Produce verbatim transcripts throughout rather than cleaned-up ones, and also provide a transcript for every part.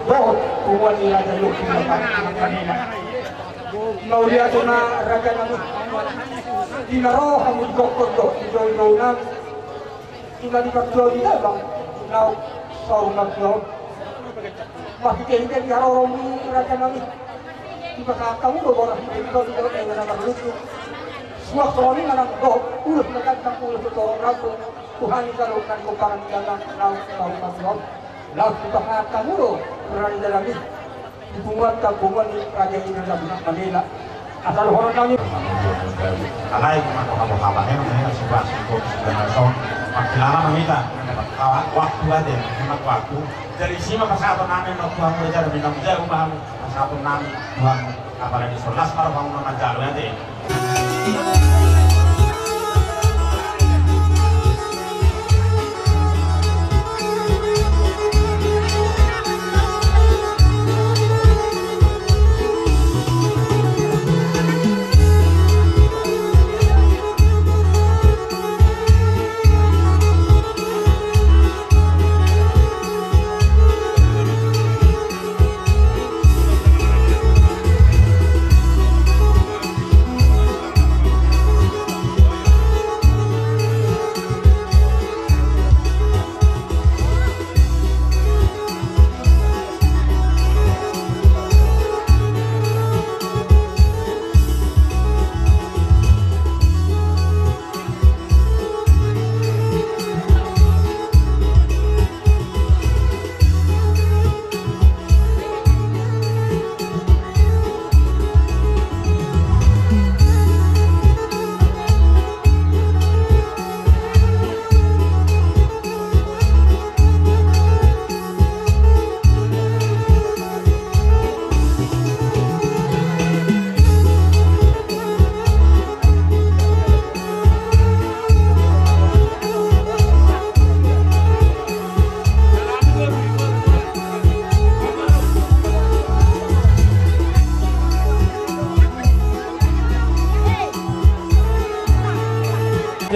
Dohot punguan ni raja ni Ompung Manila. Mauliate ma raja nami. Di na ro hamu di gokhon dohot di jaujau nami. Ima di parjual di tabang, naung saur matua on. Marhitehite di haroro ni raja nami, dipasahat hamu do boras ni parjual di tabang na marlundu. Suang songon i ma nang dohot ulos na gantang, ulos na torop rambu, tu hami saluhut na di pomparan ni tabang naung saur matua on. Laos dipasahat hamu do raja nami. Di punguanta, punguan ni raja i na Ompung Manila. Asa dohonon nami. Alai manang boha-boha bahen, eh, situasi kondisi dan lain-lain. Makin lama ma hita, waktu ate, hemat waktu. Jadi isi ma pasahaton nami, waktu hamu raja nami, nang jauh bahamu pasahaton nami, Tuhan. Apalagi so las ma rohamu manjalo ate.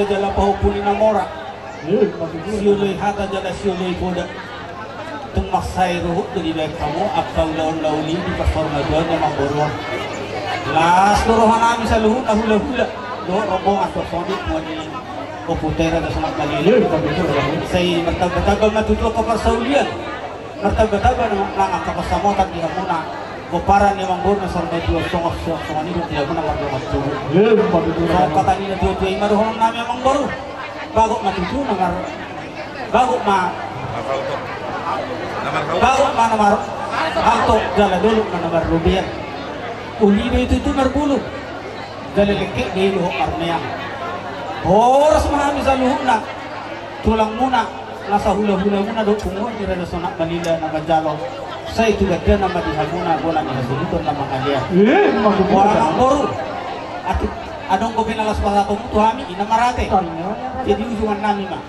Jala pahompu ni na mora. Sioloi hata jala sioloi poda. Tung mansai ruhut do dibaen hamu angka ulaon na uli di parsaurmatuaon ni amangboru on. Las do roha nami saluhutna hulahula dohot rombongan songon i, punguan ni Ompu Tera do songon tadi. Sai martambatamba ma tutu angka parsaulian. Martambatamba nang angka pansamotan di hamuna. Pomparan ni amangboru na saur matua on, songon, songon i do di hamuna mardongan tubu. Songon hata ni natuatua i ma dohonon nami amangboru. Bagot ma tutu na mar, bagot ma, bagot ma na mar, bagot jala dolok ma na marrobean. Uli do i tutu marbulu. Jala lengkek do i dohot marmeam. Horas ma hami saluhutna. Tulangmuna, na sahulahulamuna dohot punguan ni Raja Sonak Manila na manjalo. Sai tu gandana ma di hamuna bona ni hasuhuton na mangalean. Bona amangboru. Atu, adong dope na laos pasahatonmu tu hami, i na marate. Jadi ujungan nami ma.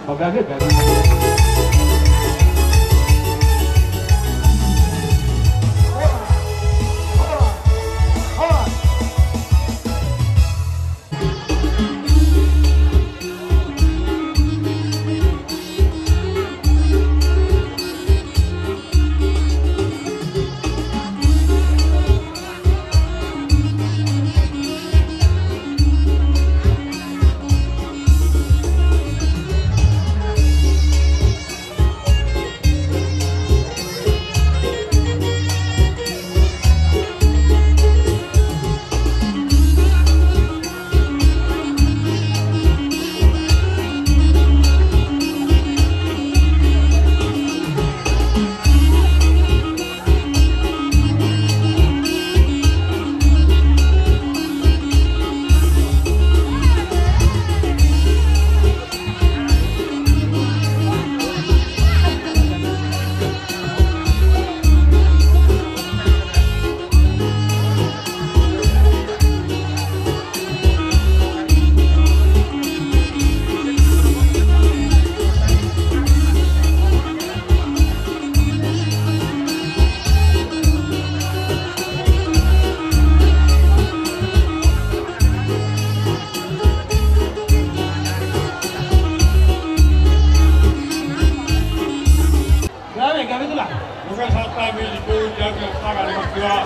Ibu jaga pangan mertua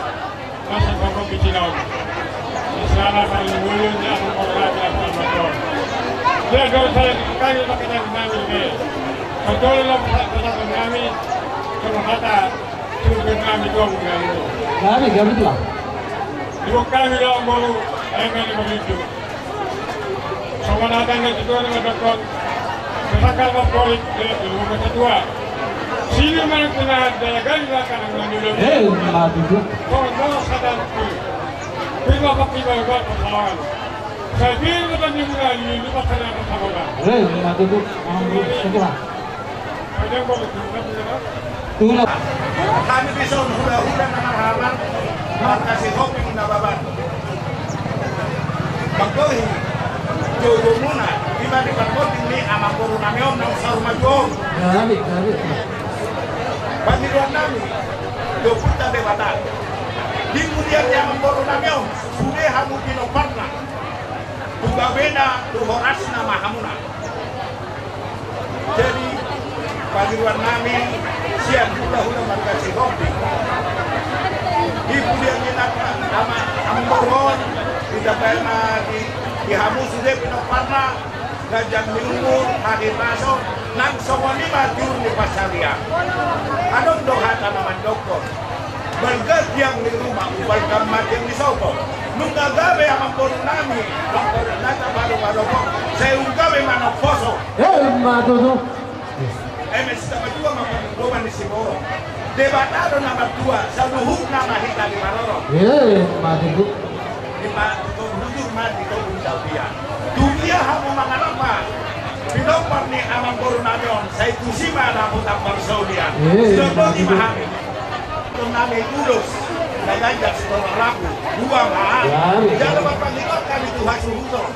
masa koko picilau. Di sana paling dulu dia mengorbankan sama kau. Dia dosa yang kali pakai dari nami ni. Betul lo pakai dari nami. Cuma kata sudah nami dong nami. Nami, nami tulang. Ibu kami dong baru enggak begitu. Sama datang ke situ ada dokter. Sepakat favorit di rumah ketua. Sini mana kena daya gani lah karena mengambil. Eh, mati tu. Kau mau sadar tu. Terima kasih banyak buat pertolongan. Saya bilang bukan di bulan ini lupa saya apa sama. Eh, mati tu. Ambil sekolah. Hami dison hulahula na marhahamaranggi, marga Sihombing Nababan. Manggohi joujou muna, ima di parmonding ni amangboru nami on naung saur matua on. Pangidoan nami tu Ompunta Debata. Di mudian ni amangboru nami on, sude hamu pinomparna. Tu gabena, tu horasna ma hamuna. Jadi, pangidoan nami sian hulahula marga Sihombing. Di pudian ni nangka ama amangboru on, di tabaen ma di hamu sude pinomparna, ganjang ni umur, hahipason, nang songon i ma tiur ni pansarian. Adong do hata na mandokkon. Balga tiang ni ruma, balga ma tiang ni sopo. Nunga gabe amangboru nami, amangboru nami baru baru sai unggabe manang poso. Eh, ima tutu. Eme sita matua ma pangidoan ni siborok. Debata do na matua, saluhutna ma hita di maroro. Eh, ima tutu. Ima tutu bujur ma di tobun taudia. Tudia hamu mangalapa. Pinompar ni amangboru nami on, sai tusi ma na putar parsaulian. Eh, sidondon ima tutu. Hami. Nami ulos na ganjang sitorop rambu dua ma. Jala ma pangidoan nami tu hasuhuton.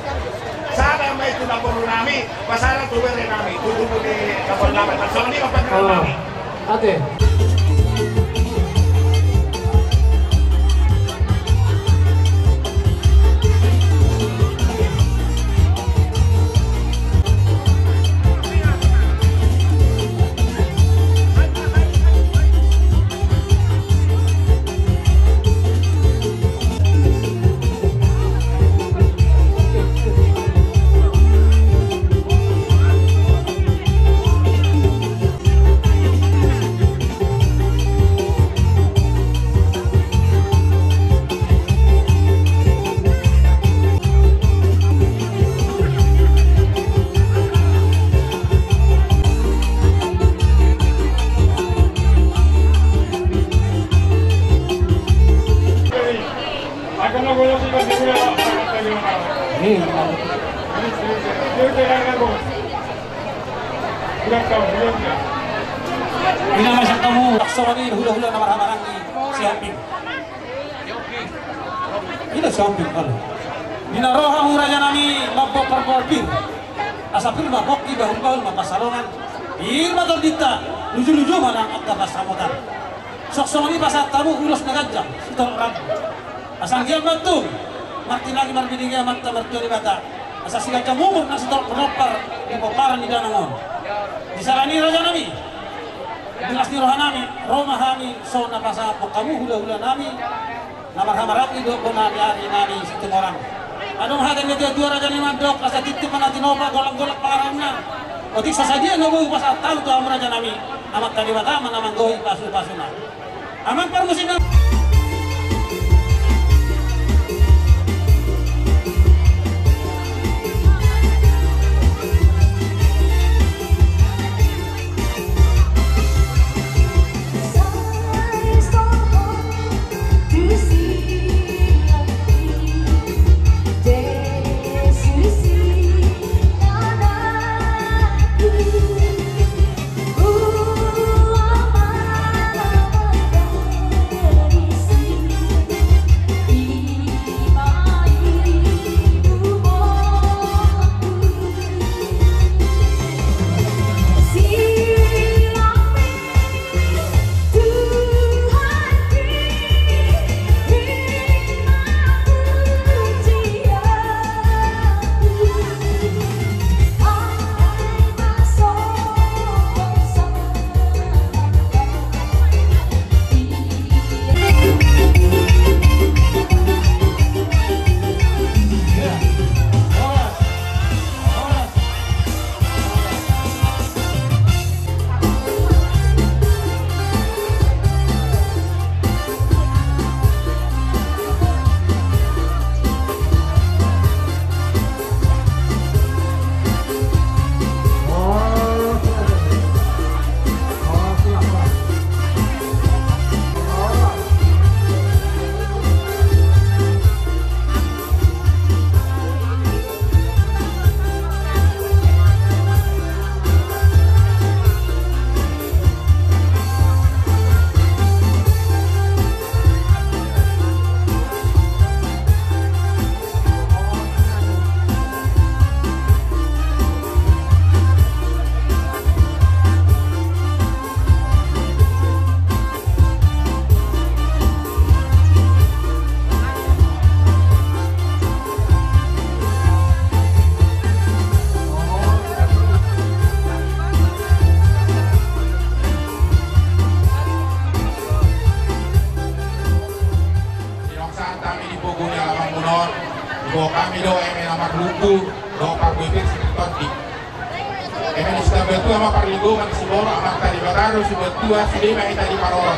Sada ma i tu namboru nami, pasahat tu bere nami, tu tubu ni namboru nami. Songon i ma pangidoan nami. Oke. Ina ma sian hamu, songon i hulahula na marhahamaranggi Sihombing. Ina Sihombing, olo. Di na ro hamu raja nami mamboan parbal pir. Asa pir ma pongki, bahulbahul ma pansalongan. Pir ma tondinta, lujuluju ma nang angka pansamotan. Songon i pasahat hamu ulos na ganjang sitorop rambu. Asa anggiat ma tung martinangi marbinege Amanta Martua Debata. Asa siganjang umur nang sitorop pinompar di pomparan ni danong on. Di sala ni i raja nami, di las ni roha nami, ro ma hami songon na pasahathon hamu hulahula nami na marhahamaranggi dohot bona ni ari nami Situmorang. Adong hata ni natuatua raja nami mandok, asa tintin ma na tinopa, golanggolang pangarahutna. Otik so sadia na boi hupasahat hami tu hamu raja nami, Amanta Debata ma na manggohi pasupasuna. Amang parmusik na Diboan hami do eme na marlundu dohot parbue pir si Tondik. Eme ni Sitambatua ma parlinggoman, siborok Amanta Debata do sibatua, sude ma hita diparorot.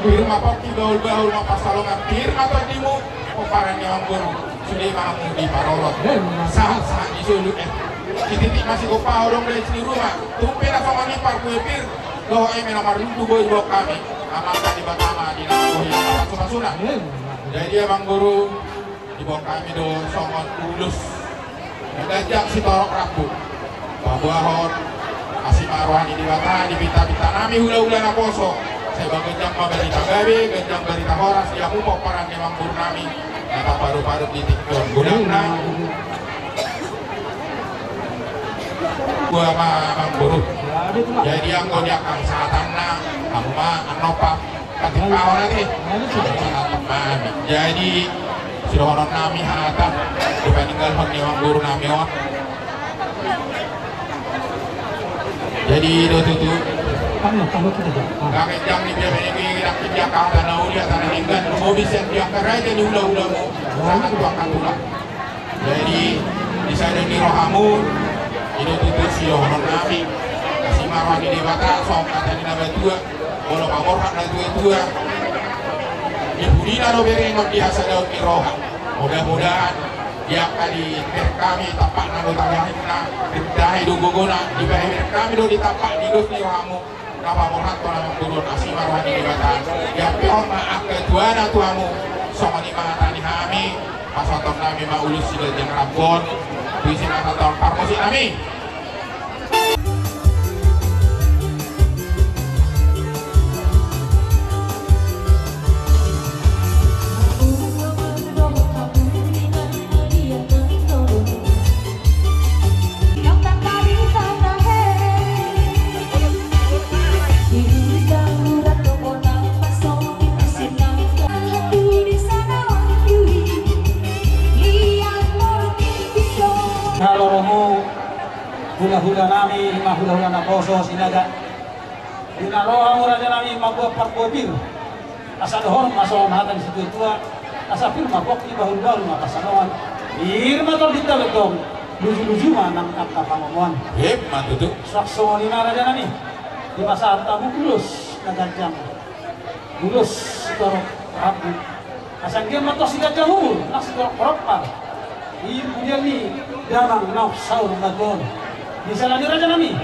Pir ma pongki, bahul-bahul ma pansalongan, pir ma tondimu pomparan ni amangboru, sude ma hamu diparorot. Sahat-sahat ni solu, eh, sititik ma sigompa, adong do i di ruma. Tung pe na songon i parbue pir dohot eme na marlundu boi diboan hami, Amanta Debata ma di na manggohi pasu-pasuna. Jadi amangboru, diboan hami do songon ulos na ganjang sitorop rambu, paboahon asi ma roha ni Debata di pinta-pinta nami hula-hula naposo. Sai ganjang ma barita gabe, ganjang barita horas di hamu pomparan ni amangboru nami na taparupadu di tingki on. Godangna dua ma amangboru. Jadi anggo di angka sahatanna, hamu ma annon pa Jadi sidohonon nami hata di paninggalhon ni amangboru nami on. Jadi do tutu. Ndang ganjang ni biasa ini, ndang ganjang hata na uli, hata na denggan, molo bisa di angka raja ni hula-hulamu, sahat tu angka tulang. Jadi di sada ni rohamu, i do tutu sidohonon nami. Asi ma roha ni Debata, songon hata ni na batua, molo paborhat na tua-tua, di pudina do berengon di hasadaon ni roha. Mudah-mudahan di angka diber hami tampakna do tabahenna, didahi do gogona, dibahen hami do di tampak ni dos ni rohamu. Na paborhathon amangboru on, asi ma roha ni Debata. Diampehon ma angka tuana tu hamu. Songon i ma hata ni hami, pasahaton nami ma ulos siganjang rambu on tu isi na sahat on parmusik nami. Halo romo, hula-hula nami, ima hula-hula naposo Sinaga. Di na ro hamu raja nami mambuat parbue pir, asa dohonon ma songon hata ni situa-tua, asa pir ma pongki, bahul-bahul ma pansalongan, pir ma tondinta, luju-luju ma nang angka pangomoan. Ima tutu. Suang songon i ma raja nami, dipasahat hamu ulos na ganjang, ulos sitorop rambu. Asa anggiat ma tong siganjang umur, nang sitorop horompar di pudian ni damang na saur matua on. Di siala ni raja nami,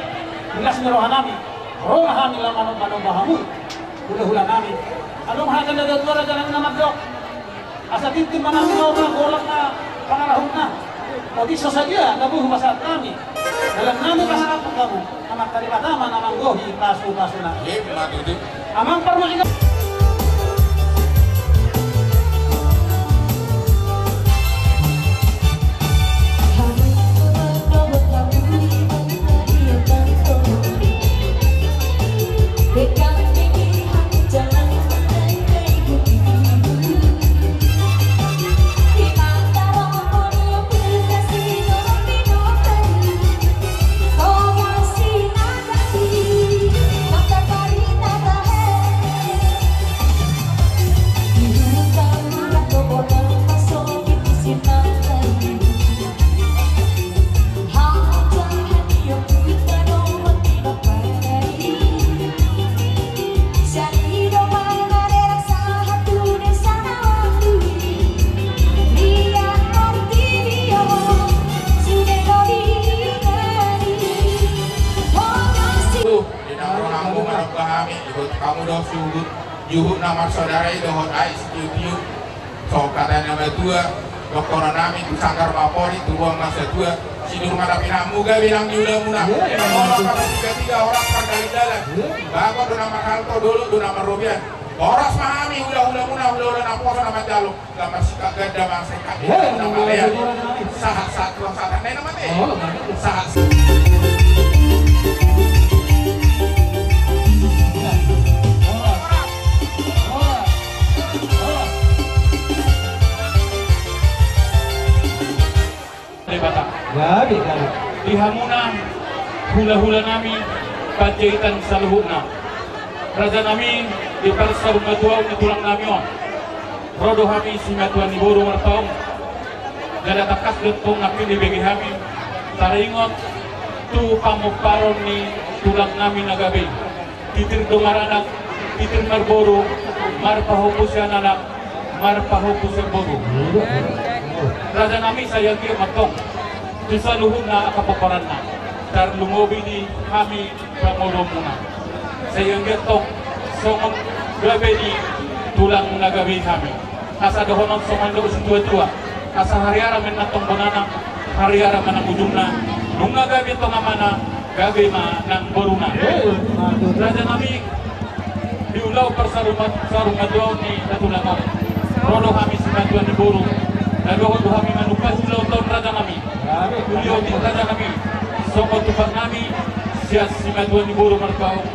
di las ni roha nami, ro ma hami laho manomba-nomba hamu, hula-hula nami. Adong hata ni na tua-tua raja nami na mandok: Asa tintin ma nami, ro ma golap na pangarahutna. Otik so sadia tabo hupasahat hami, dalan nami pasahathon hamu, Amanta Debata ma na manggohi pasu-pasuna. Ima tutu. Amang parmusik. Di na ro hamu manomba hami, diboto hamu do suhut, juhut na marsaudara i dohot aek sitiu-tiu. Songon hata ni na matua, dohonon nami: Tu sanggar ma pori, tu ruang ma satua, sinur ma na pinahanmu, gabe nang di ulamuna. Molo angka marsigatiga, horas mardalan-dalan. Bagot do na marhalto, dolok do na marrobean. Horas ma hami hula-hulamuna, hula-hula naposo na manjalo. Gambar sikak ganda ma sengkak. Sahat-sahat, sahat-sahat. Sahat-sahat. Debata. Gabe, gabe. Di hamuna hula-hula nami Panjaitan saluhutna. Raja nami, di parsaurmatuaon ni tulang nami on, ro do hami simatuan ni boru marpaung. Jala tangkas do tong nangkin dibege hami taringot tu pamomparon ni tulang nami na gabe i. Titir do maranak, titir marboru, marpahompu sian anak, marpahompu sian boru. Raja nami, sai anggiat ma tong tu saluhutna angka pomporanna, tarlumobi di hami pamoruonmuna. Sai anggiat tong songon gabe ni tulang na gabe i hami. Asa dohonon songon didok situa-tua: Asa hariara ma nantong bonana, hariara ma nang ujungna. Nunga gabe tong amana, gabe ma nang boruna. Raja nami, di ulaon parsaur ma-, saur matua ni datulang on, ro do hami simatua ni boru, na dohot do hami manumpahi ulaonta on, raja nami. Uli otik, raja nami, songon tumpang nami sian simatua ni boru marpaung,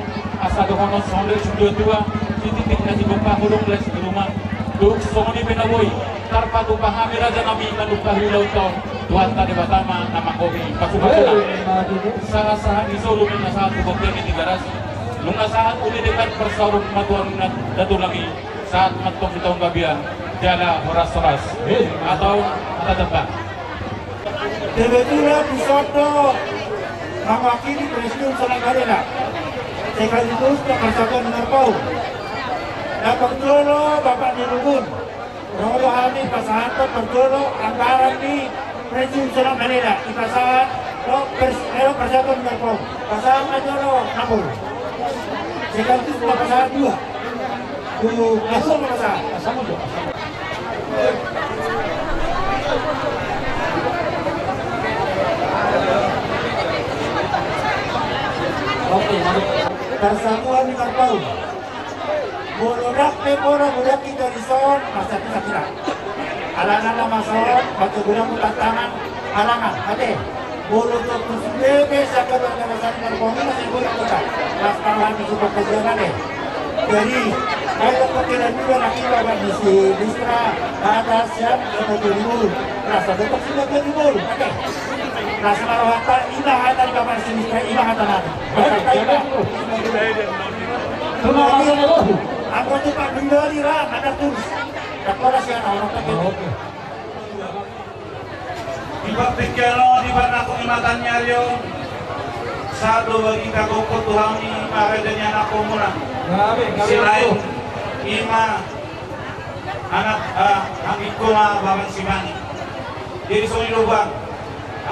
asa dohonon songon didok situa-tua: Sititik na sigompa, holong las ni ruma. Tung songon i pe na boi tarpatupa hami, raja nami, manumpahi ulaonta on, Tuhanta Debata ma na manggohi pasupasu. Sahat-sahat ni solu ma na sahat tu bontean ni Tigaras. Nunga sahat uli denggan parsaur matua ni datulang i, sahat ma tong hita tu gabean jala horas-horas. Atau hata tamba. Kebetulan dison do mewakili Presidium Sanak Galela sekaligus Persatuan Marpaung. Na parjolo, Bapak ni Rubun, ro do hami pasahathon parjolo anggaran ni Presidium Sanak Galela, dipasahat do pers-, elo Persatuan Marpaung. Pasahat ma jolo, Napol. Sekaligus dipasahat dua. Tu, langsung ma pasahat. Oke, mari. Persatuan ni Marpaung. Molo ndang pe molo mudar hita dison, masa kita kira. Alana na masa on, baca guna tantangan, halangan, ate. Molo tung sude be, sian keluarga besar Marpaung i, masih boleh kita. Mas, paham itu pekerjaan, ate. Jadi, kalau pikiran juga lagi, bawa misi, bistra, ada siap, ada dulu. Rasa tetap sudah dulu, ate. Rasa marwata, ima hata di kamar sini, ima hata nanti. Baik, baik, baik. Aku tu Pak Bendori, Ram, ada terus. Oke. Di partingkian on, di parnangkok ni mata ni ari on, sahat do hita gokhon tu hami, ima raja ni anakkonmuna. Selain ima anak, ah, anggingkon ma Baban Simani. Jadi songon i do, Bang.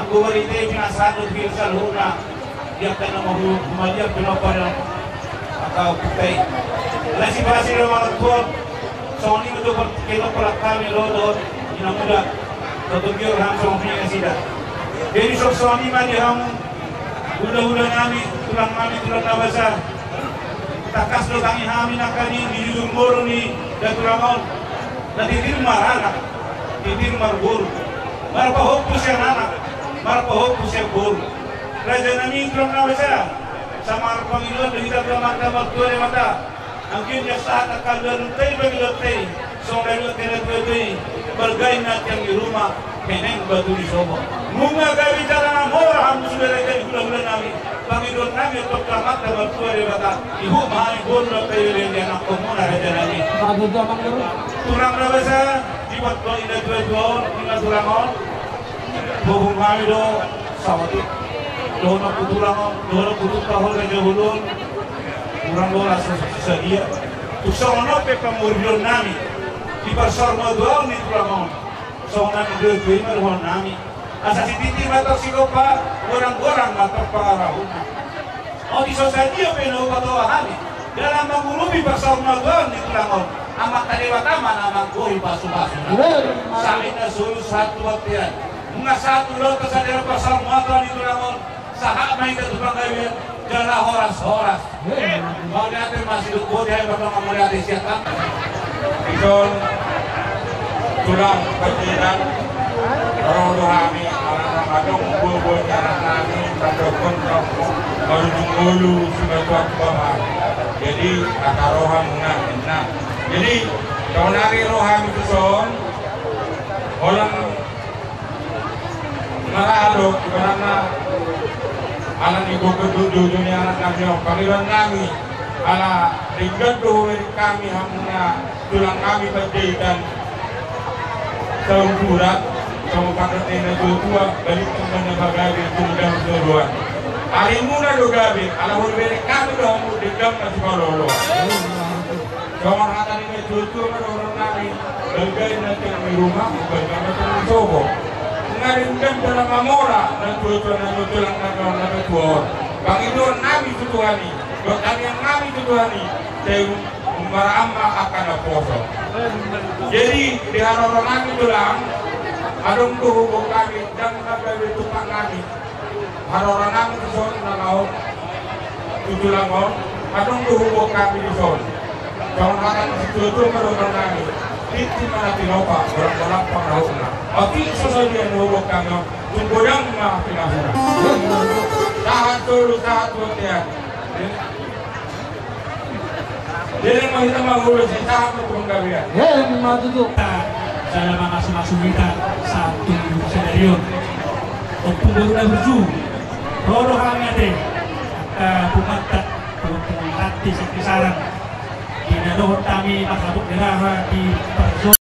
Anggo marhite i pinasahat do tu hita saluhutna, di angka na mahu-, humaliang pinompar ni angka ompunta i. Alai sipasida do mangantuhon, songon i ma do partingkian on, pola hami do dohot ina muda, tongtong giot hami songon i nasida. Jadi songon i ma di hamu, hulahula nami, tulang nami, tulang na basa. Tangkas do tangi hami nangkaning di jujur boru ni datulang on. Na titir maranak, titir marboru, marpahompu sian anak, marpahompu sian boru. Raja nami, tulang na basa, sai marpangidoan do hita tu Amanta Martua Debata. Anggiat sahat angka alualunta i, pangidoanta i, songon na nidok ni natuatua i: Marga inna tiang ni ruma, heneng batu ni sopo. Nunga gabe jala na mora hamu sude, raja ni hulahula nami. Pangidoan nami antong tu Amanta Martua Debata, ihut ma hami boru dohot paimaima ni anakkonmuna, raja nami. Tulang na basa, di partingkian ni natuatua on, di natuatua on, bohum hami do saotik. Dohononku tulang on, dohononku tumpahon, raja bolon. Hurang do las sadia. Tung songon on pe pangurion nami di parsaur matua on ni tulang on, songon na nidok i ma dohonon nami. Asa sititi ma antong sigompa, godang-godang ma antong pangarahutna. Otik so sadia pe na hupatoa hami dalam mangurupi parsaur matua on ni tulang on, Amanta Debata ma na manggohi pasupasu. Sai na solu sahat tu bontean, nunga sahat tu ulaonta sadari on parsaur matua ni tulang on, sahat ma hita tu panggabean jala horas-horas. Mauliate ma, sidung boti, ai, mardongan mauliate sian hami. Dison, tulang Panjaitan, ro do hami, ala na adong boaboa ni anak nami, mandokkon tong marujung ngolu simatua tu bapa. Jadi, angka roha muna, ninna. Jadi, saonari ro hami tuson, holan Nunga ro do ibaratna, ala ni gogo do, do, do ni anak nami on, pangidoan nami, ala denggan do hubereng hami hamuna tulang nami Panjaitan Saumburat, Songon paket ni na tua-tua, balik tu na pagabe, tu na gabe. Arimuna do gabe, ala hori bere kami do hamu denggan na sipalolo. Songon hata ni na tua-tua ma dohonon nami, balga i na tiang ni ruma, balga ma tiang ni sopo. Nga denggan dalam mamora, na tua-tua na tulang na tulang na tua on. Pangidoan nami tu Tuhan i, pertanian nami tu Tuhan i, sai maraan ma angka na poso. Jadi, di haroro nami tulang, adong do huboan nami, dang na gabe tupak nami. Haroro nami tu son na laho tu tulang on, adong do huboan nami di son. Songon hata ni na tua-tua ma dohonon nami, tintin ma na tinopa, bolak-bolak pangarahutna. Otik so sadia na huboan nami on, tung godang ma pinasuna. Sahat solu, sahat bontean. Jadi, ma hita mangolu, sai sahat ma tu panggabean. Emma tutu. Sada mamasu-masu hita sahat tu sadari on. Ompung boru na burju, ro do hami ate, angka punguanta, punguanta Ranti Singkisaran. Di na dohot hami manghabot ni roha di parjo